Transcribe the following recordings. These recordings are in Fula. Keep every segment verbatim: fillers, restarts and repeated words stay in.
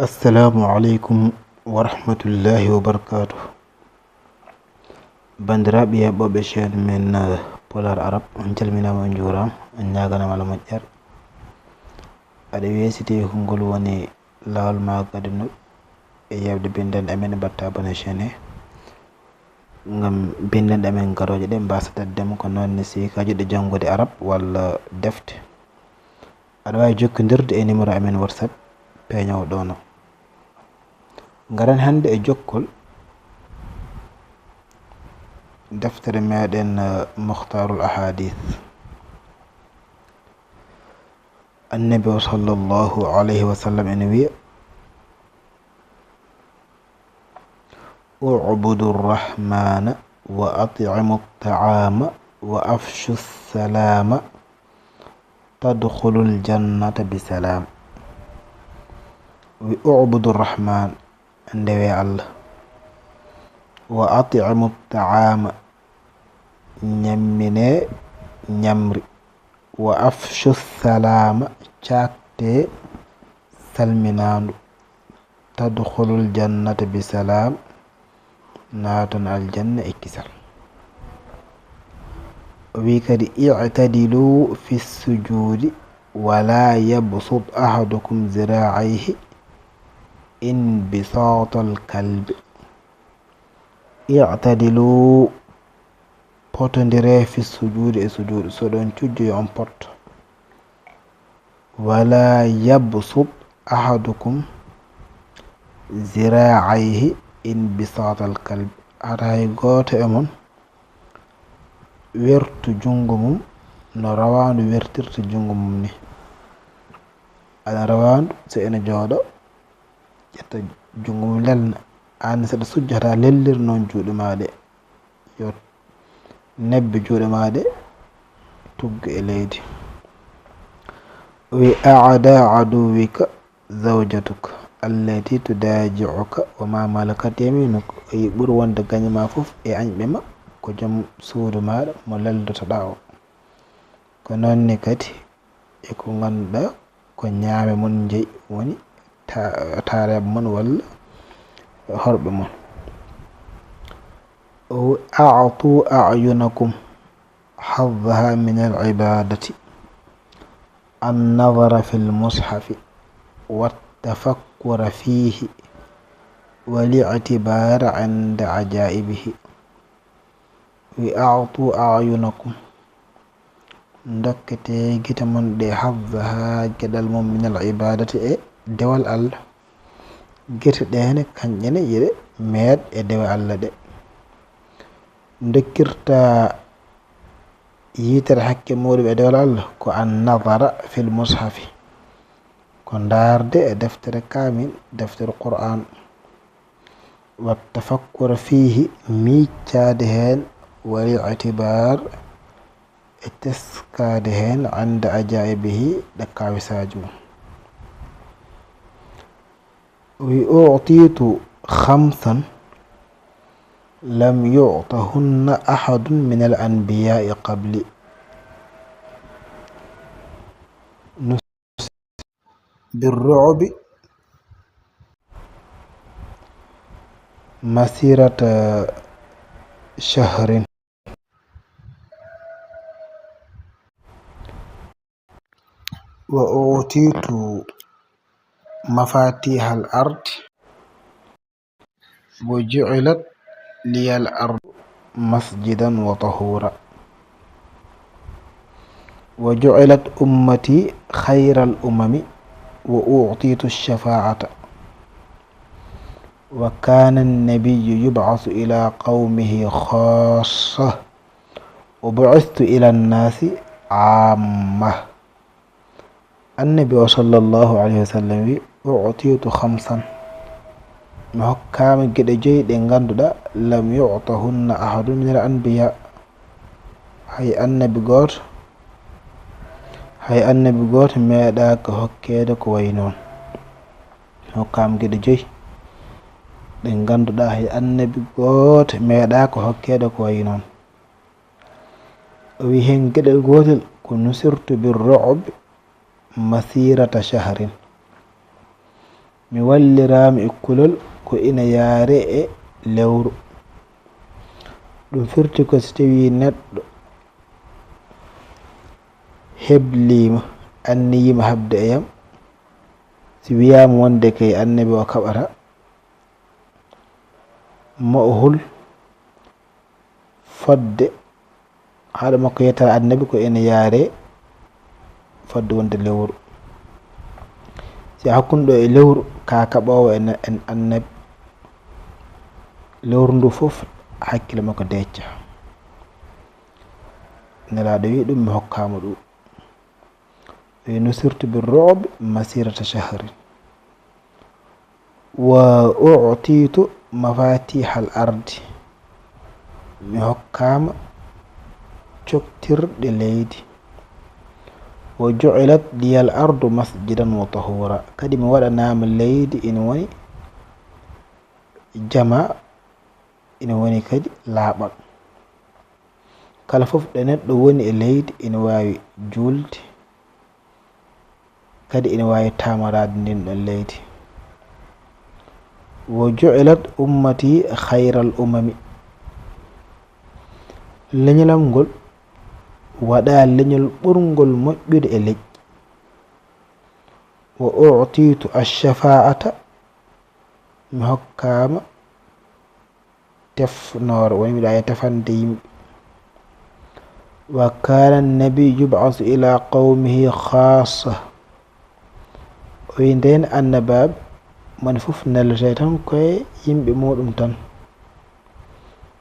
Assalamu aleykum wa rahmatullahi wa barakaatuh. Banndiraaɓe heɓɓooɓe chaîne men, eh, Pulaar Arab, on calminaama, on njuuraama, on ñaaganaama Allah moƴƴere. Aɗa weesiti ko ngol woni laawol maa gadano e yeewde binndanɗe amen, mbaɗta abonné chaîne he, ngam binndanɗe amen garooje ɗe mbaasa daɗde ma, ko noon ne si ko a jiɗɗo janngude Arab walla defte. Aɗa waawi jokkondirde e numéro amen WhatsApp, peeñoowo ɗo no. Ngaren hannde e jokkol deftere meɗen, eh, Mukhtarul Ahadith. Annabi o sallallahu alayhi wa sallam ene wiya: "U'budu Rahmana wa at'imu ta'ama wa afshu salama tadkhulul jannata bi salam." Wi: "U'budu Rahman, ndewe Allah. Wa at'imu ta'ama, ñammine ñamri. Wa afshu salama, caakte salminaandu. Tadkhulul jannata bi salam, naaton aljanna e kisal." O wi kadi: "I'tadilu fi sujudi, wala yabsut ahadukum zira'ayhi inbisatal kalbi." "I'tadilu, potondire, fi sujudi, e sujudu. So ɗon cujjo, yo on potto. Wala yabsut ahadukum zira'ayhi inbisatal kalbi." Hata hay gooto e mon wertu junngo mum no rawaandu wertirta junngo mum ni. Aɗa rawaandu, so ene jooɗo, ƴetta junngo mum lelna. Aan saɗa sujjata, lellir noon juuɗe maa ɗe. Yo nebbe juuɗe maa ɗe tugga e leydi. O wi: "A'da aduwwika zawjatuka allati tudaji'uka wa ma malakat yaminuka." O wi ɓuri wonde gaño ma fof e añɓe ma ko joom suudu maaɗa mo leldotoɗaa o. Ko noon ne kadi e ko ngannduɗaa ko ñaame mon njeyi, woni ta-, taareeɓe mon walla horɓe mon. O wi: "A'tu a'yunakum hazzaha min al-ibadati, an-nazara fil mushafi, wat-tafakkura fihi, wal i'tibara inda ajaibihi." Wi: "A'tu a'yunakum, ndokkete gite mon ɗe, hazzaha, geɗal mum, minal ibadati, e dewal Allah. Gite ɗe ne, kañƴe ne, yeɗe meeɗ e dewe Allah ɗe." Ndokkirta yitere hakke muɗum e dewal Allah ko an nazara fil mushafi, ko ndaarde e deftere kaamil, deftere Qur'an. Wa tafakkura fihi, miicaade heen, wal i'tibar, e teskaade heen, inda ajaibihi, ɗe kaawisaaji mum. Wi: "U'titu khamsan lam yu'tahunna ahadun min al anbiya'i qabli." Nus-, birru'bi masirata shahrin. Wa u'titu mafatihal ardi, wa ju'ilat liyal ardu masjidan wa tahura. Wa ju'ilat ummati khayral umami, wa u'titu shafa'ata. Wa kana an-nabiyyu yub'athu ila qawmihi khassa, wa bu'ithtu ila an-nasi amma. Annabi o sallallahu alayhi wa sallam wi: "U'titu khamsan." Mi hokkaama geɗe joyi ɗe ngannduɗaa, "lam yu'tahunna ahadun min al anbiya." Hay annabi gooto, hay annabi gooto meeɗaaka hokkeede ko wayi noon. Mi hokkaama geɗe joyi ɗe ngannduɗaa, hay annabi gooto meeɗaaka hokkeede ko wayi noon. O wi heen geɗel gootel ko: "Nusirtu bir ru'bi masirata shahrin." Mi walliraama e kulol ko ina yaaree e lewru. Ɗum firti ko si tawii neɗɗo hebliima, anniyiima haɓde e yam, si wiyaama wonde kay annabi o kaɓata, ma o hul fodde haala makko yettere annabi ko ene yaaree fodde wonde lewru. Si a hakkunde ɗo e lewru, ka kaɓoowo en, en annabi, lewru ndu fof hakkille makko decca. Nelaaɗo wi ɗum mi hokkaama ɗum. Wi nusirtu bi ro'bi masirata shahrin. Wa u'titu mafatihal ardi. Mi hokkaama coktirɗe leydi. Wa ju'ilat liyal ardu masjidan wa tahura. Kadi mi waɗanaama leydi ina woni jama, ina woni kadi laaɓal. Kala fof ɗo neɗɗo woni e leydi ina waawi juulde, kadi ina waawi taamaraade ndin ɗon leydi. Wa ju'ilat ummati khayral umami. Leñolam ngol waɗaa leñol ɓurngol moƴƴude e leƴƴi. Wa u'titu ash-shafa'ata, mi hokkaama tefnoore, woni mbiɗa e tefande yimɓe. Wa kana nabi yub'asu ila qawmihi khassa. O wi nden annabaaɓe, moni fof nelletee tan koye yimɓe muɗum tan.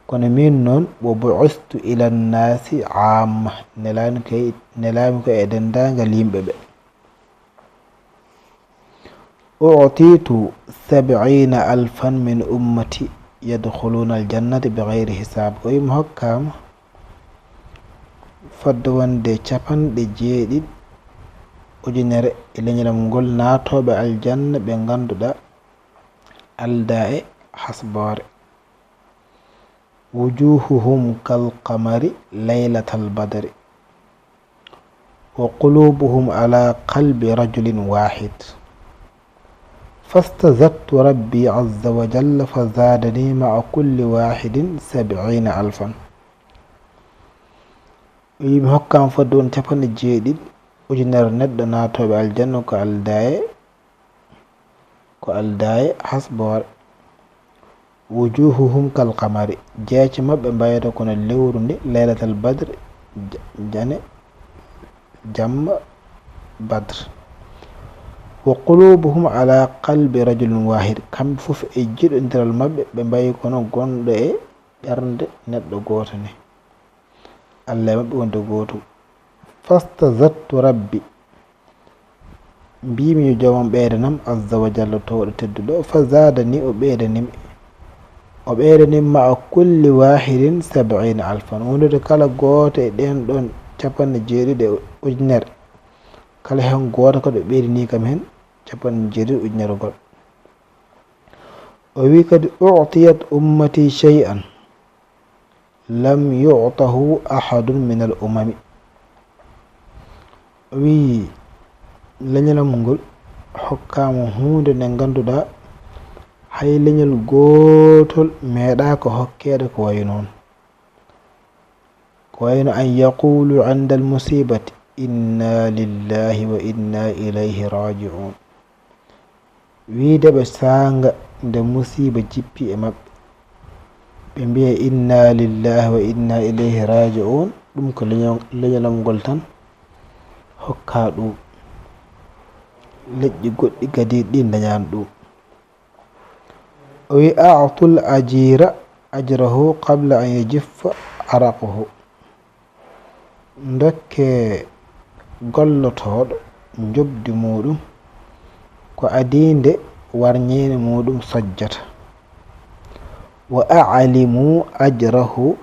Kono min noon, wa bu'istu ila nnaasi amma, nelaami koye, nelaami ko e denndaangal yimɓe ɓe. U'titu sab'ina alfan min ummati yadkhuluna aljannata bi ghayri hisab. O wi mi hokkaama fodde wonde capanɗe jeeɗiɗi ujunere e leñolam ngol naatooɓe aljanna ɓe ngannduɗaa aldaa e hasboore. Wujuhuhum kal qamari laylatal badri. Wa qulubuhum ala qalbi rajulin wahid. Fastazadtu rabbi azza wa jalla fa zadani ma'a kulli wahidin sab'ina alfan. O wi mi hokkaama fodde won capanɗe jeeɗiɗi ujunere neɗɗo naatooɓe aljanna ko aldaa e, ko aldaa e hasboore. Wujuhuhum kal qamari. Jeece maɓɓe mbayata kono lewru ndi, laylatal badri, ja-, jane, jamma badr. Wa qulubuhum ala qalbi rajulin wahid. Kamɓe fof e jiɗondiral maɓɓe, ɓe mbayi kono gonɗo e ɓernde neɗɗo gooto ni. Allah e maɓɓe wonde gootum. Fastazadtu rabbi. Mbiimi yo joomam ɓeydanam, azza wa jalla, towɗo tedduɗo. Fa zadani, o ɓeydani mi. O ɓeydani mi ma'a kulli wahidin sab'ina alfan. Wondude kala gooto e ɗeen ɗoon capanɗe jeeɗiɗi e ujunere. Kala heen gooto kadi o ɓeydani kam heen capanɗe jeeɗiɗi ujunere goɗɗo. O wi kadi, u'tiyat ummati shay'an lam yu'tahu ahadun min al umami. O wi, leñolam ngol hokkaama huunde nde ngannduɗaa hay leñol gootol meeɗaaka hokkeede ko wayi noon. Ko wayno an yaqulu indal musibati, inna lillahi wa inna ilayhi raji'un. Wiide ɓe saanga nde musiiba jippi e maɓɓe, ɓe mbiya, inna lillahi wa inna ilayhi raji'un, ɗum ko leñol, leñolam ngol tan hokka ɗum. Leƴƴi goɗɗi gadiiɗi ɗi dañaani ɗum. O wi, a'tul ajira ajrahu qabla an yajiffa araquhu. Ndokke gollotooɗo njoɓdi muuɗum ko adii nde warñeene muuɗum sojjata. Wa a'limu ajrahu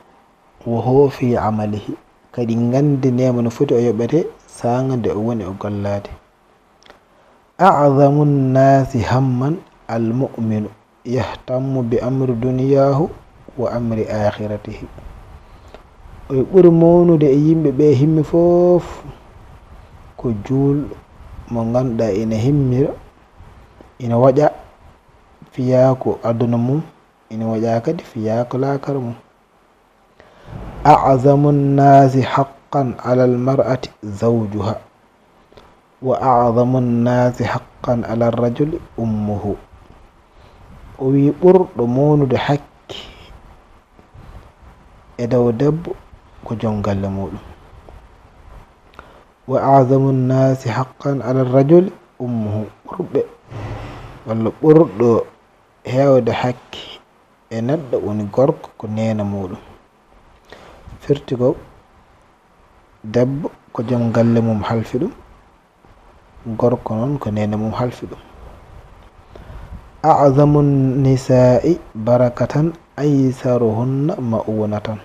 wa huwa fi amalihi. Kadi nganndinee mo no foti o yoɓetee saanga nde o woni o gollaade. A'zamu nnaasi hamman al-mu'minu yahtammu bi amri duniyaahu wa amri aakhiratihi. O ɓuri mawnude e yimɓe ɓe himmi fof ko juulɗo mo ngannduɗaa ina himmira, ina waɗa fiyaaku aduna mum, ina moƴƴa kadi fiyaaku laakara mum. A'zamu nnaasi haqqan alal mar'ati zawjuha, wa a'zamu nnaasi haqqan alal rajuli ummuhu. O wi ɓurɗo mawnude hakke e dow debbo ko joom galle muɗum. Wa a'zamu nnaasi haqqan alal rajuli ummuhu. Ɓurɓe walla ɓurɗo heewde hakke e neɗɗo woni gorko ko neene muɗum. Firti ko debbo ko joom galle mum halfi ɗum, gorko noon ko neene mum halfi ɗum. A'zamu nnisaa'i barakatan aysaruhunna ma'unatan.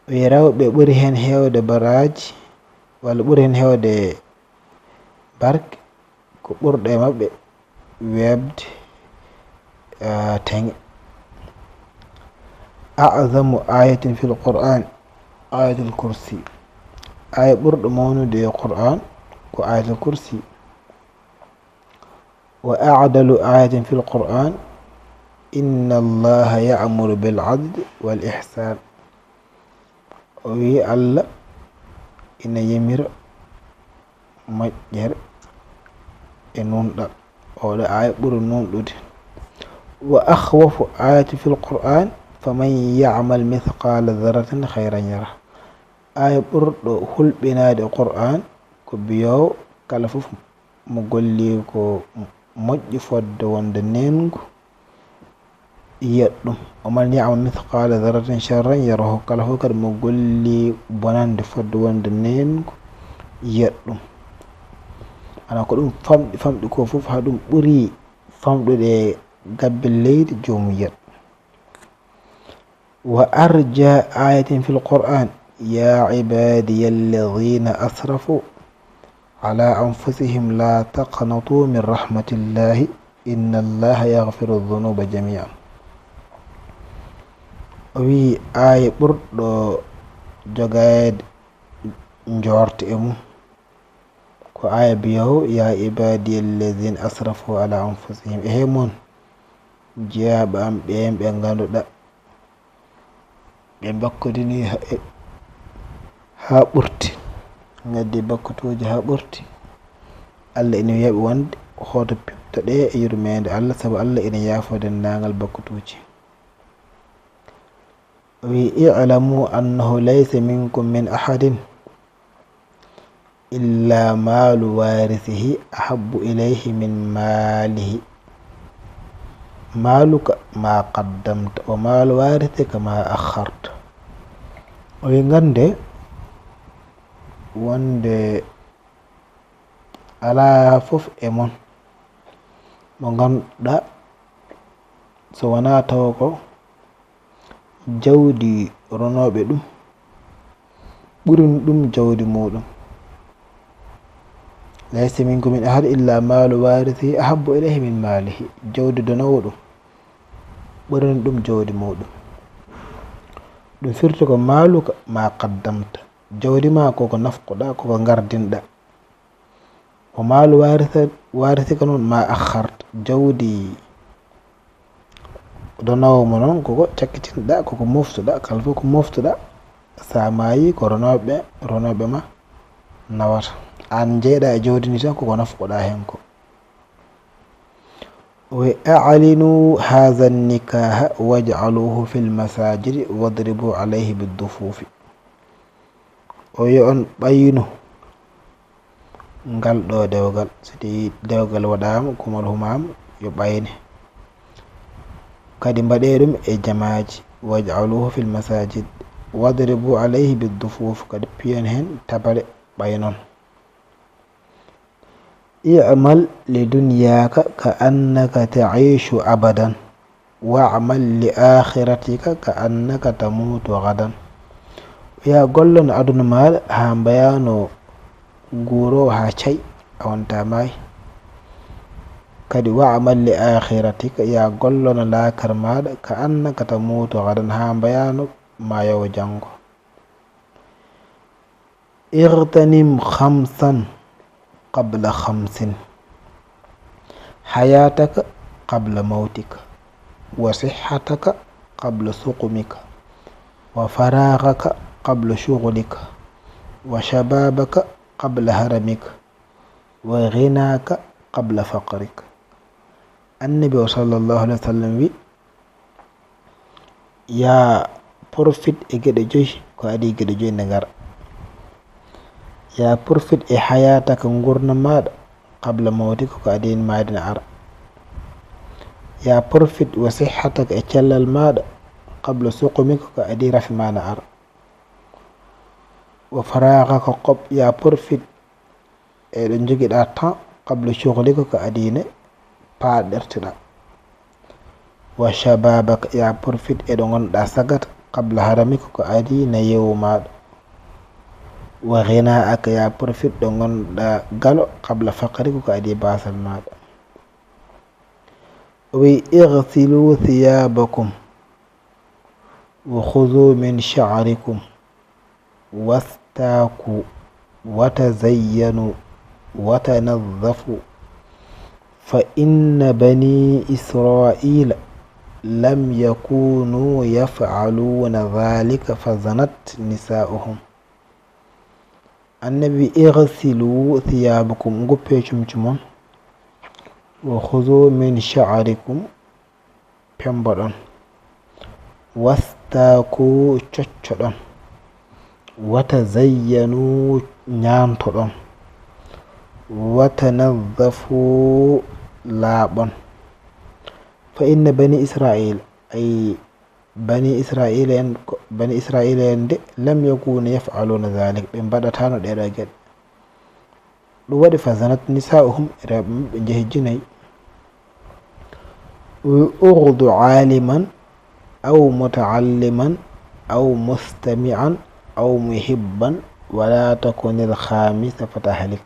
O wi rewɓe ɓuri heen heewde baraaji walla ɓuri heen heewde barke ko ɓurɗo e maɓɓe weeɓde, ah, teŋe. A'zamu ayatin fil Qur'an, ayatul kursi. Aya ɓurɗo mawnude e Qur'an ko ayatul kursi. Wa a'dalu ayatin fil Qur'an, inna Allaha ya'muru bil adli wal ihsan. O wi Allah ina yamira moƴƴere e nunɗal. Oɗo aya ɓuri nunɗude. Wa akhwafu ayati fil Qur'an, faman ya'mal mithqala dharratin khayran yara. Aya ɓurɗo hulɓinaade e Qur'an ko biyowo kala fof mo golli ko moƴƴi fodde wonde neengu, yiyat ɗum. Wa man ya'mal mithqala dharratin sharran yarahu. Kala fof kadi mo golli bonande fodde wonde neengu, yiyat ɗum. Ana ko ɗum famɗi, famɗi ko fof, haa ɗum ɓuri famɗude e gabbe leydi, joomum yiyat. Wa arja ayatin fil Qur'an, ya ibadiya alladhina asrafu ala anfusihim la taqnatu min rahmatillahi, inna Allaha yaghfiru dhunuba jami'an. O wi aya ɓurɗo jogaade njoorte e mum ko aya biyowo, ya ibadiya alladhina asrafu ala anfusihim. E he mon jiyaaɓe am ɓeen ɓe ngannduɗaa ɓe bakkodini ha-, e, haa ɓurti, ngaddi bakkatuuji haa ɓurti. Allah ina wiya ɓe wonde hoto pipto ɗe e yurmeende Allah, sabu Allah ina yaafo denndaangal bakkatuuji. O wi, i'lamu annahu laysa minkum min ahadin illa malu warithihi ahabbu ilayhi min malihi. Maluka ma qaddamta wa malu warithika ma akharta. O wi, ngannde wonde alaa fof e mon mo ngannduɗaa so wonaa taw ko jawdi ronooɓe ɗum ɓurini ɗum jawdi muɗum. Laysa minkum min ahad illa malu warithihi ahabbu ilayhi min malihi. Jawdi donoowo ɗum ɓurini ɗum jawdi muɗum. Ɗum firti ko maluka ma qaddamta. Jawdi ma koko nafquɗa, koko ngardinɗa. Wa malu warisa-, warisika noon ma akharta. Jawdi donoowo mo noon koko cakkitinɗa, koko moftuɗa, kala fof ko moftuɗa. Sa maayi ko ronooɓe, ronooɓe ma nawata. Aan jeyɗa e jawdi ndi tan koko nafquɗa heen ko. Wa a'linu hadha an-nikaha waj'aluhu fil masajidi wadribu alayhi bid-dufufi. O yo on ɓaynu ngal ɗo dewgal. So tawi dewgal waɗaama, kumal humaama, yo ɓayne. Kadi mbaɗe ɗum e jamaaji. Waj'aluhu fil masajid. Wadribu alayhi bid-dufuf. Kadi piyon heen tabare ɓaynon. I'mal li dunyaaka ka annaka ta'ishu abadan, wa'mal li akhiratika ka annaka tamutu ghadan. Yaa gollono aduna maaɗa haa mbayano guurowo haa cay a wonta maay. Kadi wa'mal li akhiratika, yaa gollono laakar maaɗa ka annaka tamutu ghadan haa mbayano maayowo janngo. Ightanim khamsan qabla khamsin. Hayataka قبل موتك، وصحتك قبل سقمك، وفراغك قبل شغلك، وشبابك قبل هرمك، وغناك قبل فقرك. Annabi o sallallahu alaihi wasallam wi, yaa porfit e geɗe joyi ko adii geɗe joyi nde ngara. Yaa porfit e hayaataka ngurndan maaɗa qabla mawtika ko adii maayde na ara. Yaa porfit wa sihhataka e cellal maaɗa qabla suqumika ko adii rafi ma na ara. Wa faraagaka qob yaa porfit e ɗo njogiɗaa temps qabla shughlika ko adii ne paaɗirteɗaa. Wa shababaka yaa porfit e ɗo ngonɗaa sagata qabla haramika ko adii na yewu maaɗa. Wa ghinaaka yaa porfit ɗo ngonɗaa galo qabla faqrika ko adii baasal maaɗa. O wi, "Ighsilu thiyabakum wa khudhu min sha'rikum wastaaku wa tazayyanu wa tanazzafu fa inna bani Israila lam yakunu yaf'aluna dhalika fa zanat nisa'uhum." Annabi wi, "Ighsilu thiyabakum, nguppe comci mon, wa khudhu min sha'rikum, pemboɗon, wastaaku, coccoɗon, wa tazayyanu, ñaantoɗon, wa tanazzafu, laaɓon. Fa inna bani Israil, ay bani Israila en, ko, bani Israila en de, lam yakunu yaf'aluna dhalik, ɓe mbaɗataano ɗeeɗo geɗe." Ɗum waɗi fa zanat nisa'uhum, rewɓe maɓɓe njehi jinayi. Ughdu aliman aw muta'alliman aw mustami'an aw muhibban wala takunil khamisa fatahlik.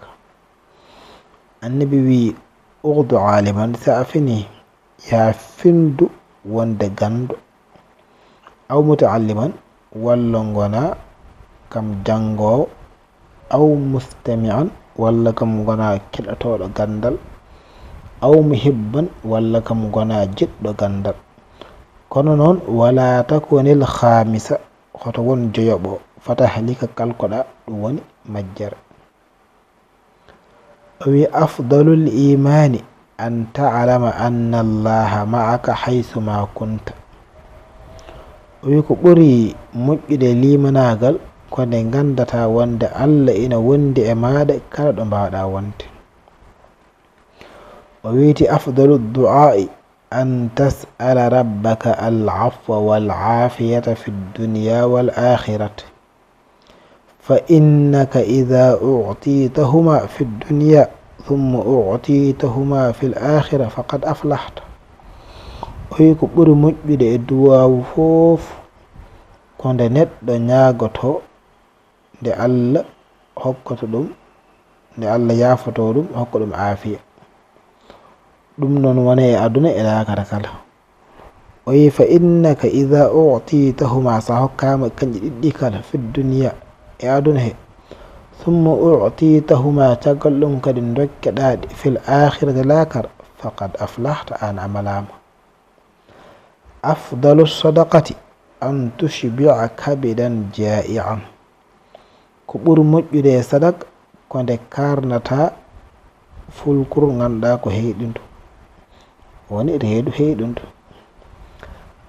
Annabi wi, "Ughdu aliman, sa a fini, yaa findu wonde ganndo, aw muta'alliman, walla ngona kam janngoowo, aw mustami'an, walla kam ngona keɗotooɗo ganndal, aw muhibban, walla kam ngona jiɗɗo ganndal. Kono noon, wala takunil khamisa, hoto won joyoɓo, fatahlika, kalkoɗa, ɗum woni majjere." O wi, "Afdalul imani an ta'lama anna Allaha ma'aka haythuma kunta." O wi, "Ko ɓuri moƴƴude limanaagal ko nde nganndata wonde Allah ina wondi e maaɗa kala ɗo mbaawɗa wonde." O wiyti, "Afdalu du'a'i an tas'ala rabbaka al-afwa wal afiyata fi dunya wal akhirati. Fa innaka idha u'titahuma fi dunya thumma u'titahuma fil akhirah faqad aflahta." O wi, "Ko ɓuri moƴƴude e duwaawu fof ko nde neɗɗo ñaagoto nde Allah hokkoto ɗum, nde Allah yaafoto ɗum, hokka ɗum aafiya. Ɗum noon wona e aduna e laakara kala." O wi, "Fa innaka idha u'titahuma, sa hokkama kanƴe ɗiɗɗi kala, fi dunya, e aduna he, thumma u'titahuma, caggal ɗum kadi dokkeɗa ɗe, fil akhirati, laakara, faqad aflahta, an a malaama." Afdalu sadaqati an tushbi'a kabidan ja'ian. Ko ɓuri moƴƴude e sadak ko nde karnata fulkuru ngannduɗaa ko heyɗindu, woni reedu heyɗindu.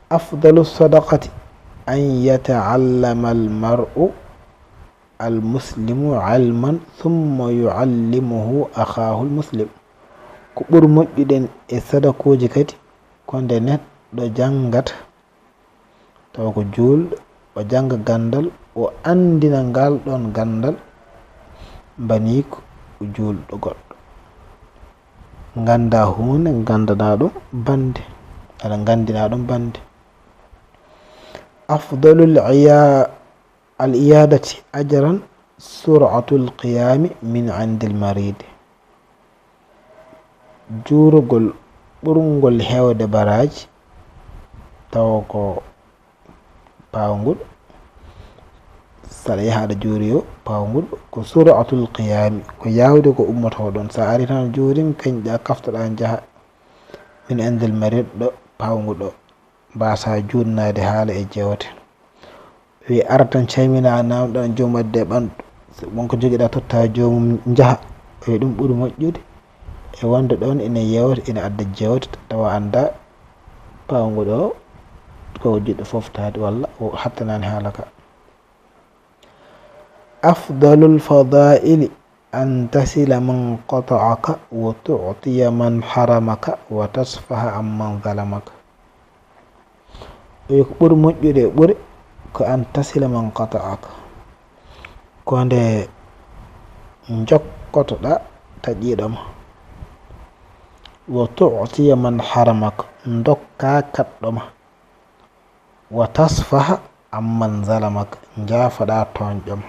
Afdalu sadaqati an yata'allama al-mar'u al-muslimu ilman thumma yu'allimuhu akhaahu al-muslim. Ko ɓuri moƴƴude e sadakooji kadi ko nde neɗɗo janngata tawa ko juulɗo, o jannga ganndal, o anndina ngal ɗoon ganndal mbaniiko juulɗo goɗɗo. Ngannda huunde, nganndanaa ɗum bannde, aɗa nganndinaa ɗum bannde. Afdalul iya-, al iyadati ajran sur'atul qiyami min indil maridi. Juurugol ɓurngol heewde baraaji, tawa ko paawnguɗo, saɗa yaha aɗa juuri o paawnguɗo, ko sur'atul qiyami, ko yaawde ko ummotoo ɗoon. Sa ari tan juurim, kañƴa kaftoɗaa njaha. من عند المريض, ɗo pawnguɗo mbaasaa juutnaade haala e jeewte. Wi ara tan caymina, naamɗon joom wadde ɓandu, wonko jogiɗa totta joomum njaha. Wi ɗum ɓuri moƴƴude e wonde ɗon ina yeewta, ina adda jeewte, tawa annda pawnguɗo o ko jiɗɗo foftaade walla o hattanaani haala ka. أفضل الفضائل أن تصل من قطعك وتعطي من حرمك وتصفح عمن ظلمك. Wi ko ɓuri moƴƴude, ɓuri ko أن تصل من قطعك, ko nde njokkotoɗa taƴiiɗo ma, وتعطي من حرمك, ndokka kaɗɗo ma, وتصفح عمن ظلمك, njaafoɗa tooñɗo ma.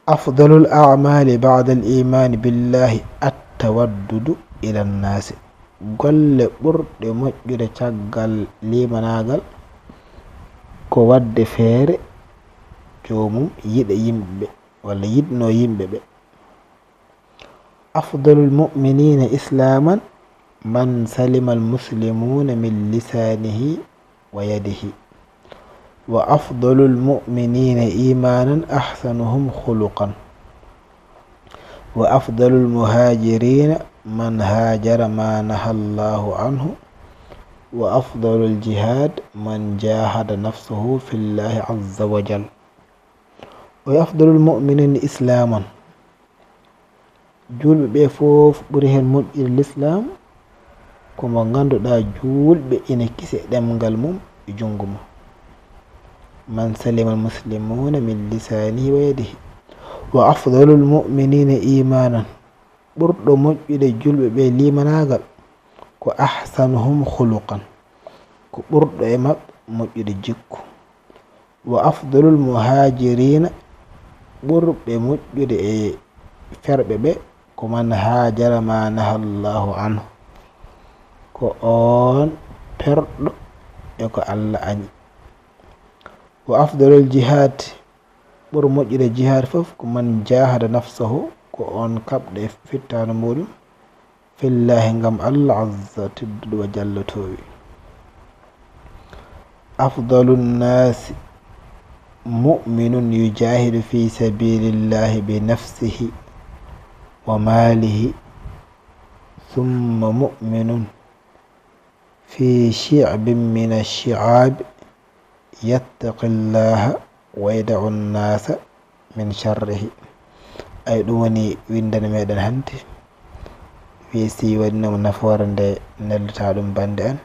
أفضل الأعمال بعد الإيمان بالله التودد إلى الناس. Golle ɓurɗe moƴƴude caggal liimanaagal ko waɗde feere joomum yiɗa yimɓe, walla yiɗno yimɓe ɓe. أفضل المؤمنين إسلاما من سلم المسلمون من لسانه ويده. وأفضل المؤمنين إيمانا أحسنهم خلقا. وأفضل المهاجرين من هاجر ما نهى الله عنه. وأفضل الجهاد من جاهد نفسه في الله عز وجل. وأفضل المؤمنين إسلاما. Juulɓe ɓe fof ɓuri heen moƴƴude lislaam ko mo ngannduɗaa juulɓe ina kisi e ɗemngal mum e junngo mum. من سلم المسلمون من لسانه ويده. وأفضل المؤمنين إيمانا. Ɓurɗo moƴƴude juulɓe ɓe liimanaagal ko أحسنهم خلقا, ko ɓurɗo e maɓɓe moƴƴude jikku. وأفضل المهاجرين, ɓurɓe moƴƴude e ferɓe ɓe, ko من هاجر ما نهى الله عنه, ko oon perɗo e ko Alla añi. وأفضل الجهاد, ɓuri moƴƴude jihaad fof ko من جاهد نفسه, ko oon kaɓɗo e fittaandu muuɗum, في الله, ngam Alla, عز, tedduɗo, وجل, toowi. أفضل الناس مؤمن يجاهد في سبيل الله بنفسه وماله, ثم مؤمن في شعب من الشعاب يتقي الله ويدع الناس من شره. Ay, ɗum woni winndere meɗen hannde. Wi si waɗinooma nafoore nde neldataa ɗum bannde en.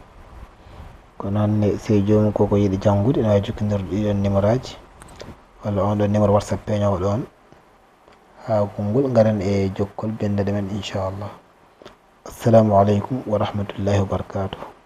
Ko noon ne, si joomum ko ko yiɗi janngude, ene waawi jokkondirde ɗii ɗoon numéroaji, walla oon ɗoon numéro WhatsApp peeñoowo ɗoon. Haa konngol ngaren e jokkol banndiraaɓe men, inchallah. Assalamu aleykum wa rahmatullahi wa barakatuh.